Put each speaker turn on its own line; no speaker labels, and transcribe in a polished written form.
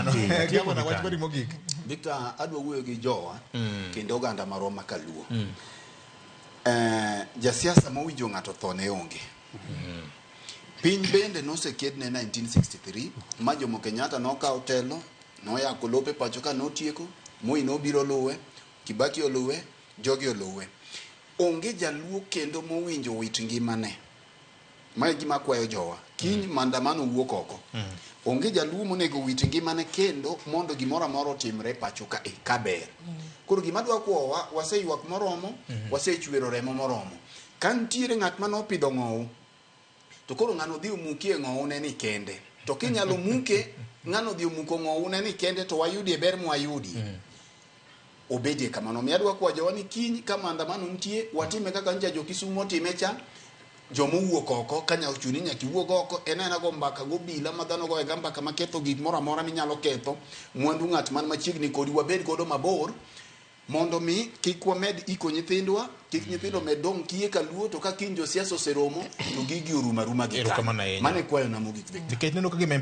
Erokamano.
Atieko
Gavana,
gi
wach
kanyo.
mari mogik.
Victor, adwa wuoyo gi jowa kendo oganda marwa ma kaluo. Eh, jasiasa mowinjo ng'ato tho ne onge. Piny bende nosekedne 1963 ma Jomo Kenyatta nokawo telo, noyako lope pacho ka notieko, Moi nobiro luwe, Kibaki oluwe, jogi oluwe. Onge jaluo kendo mowinjo wit ngimane. Ma e gima akwayo jowa. Kiny maandamano wuok oko. Onge jaluo monego wit ngimane kendo mondo gimoro amora otimre pacho ka e kaber. Koro gima adwa kwowa, waseywak moromo, wasechwero remo moromo. Ka nitiere ng'at mane opidho ng'owu, to koro ng'ano dhi omukie ng'owu ne ni kende. To kinyalo muke, ng'ano dhi omuko ng'owu ne ni kende to wayudie ber mwayudie. Obedie kamano. Omiyo adwa kwayo jowa ni kiny ka maandamano nitie, watime kaka ncha jo Kisumu otime cha, joma owuok oko ka nyalo chuni nyaka iwuog oko en aena go mbaka gobila ma dhano goye ga mbaka maketho gik moro amora minyalo ketho mwandu ng'at man machiegni kodi wabed godo mabor mondo mi kik wamed iko nyithindwa kik nyithindo med dong' kiye kaluo to ka kiny josiasa oseromo to gigi orumo aruma gi
Erokamano
kanyo.
ahinya.
Mano e kwayona mogik Victor.
Nikech neno ka gima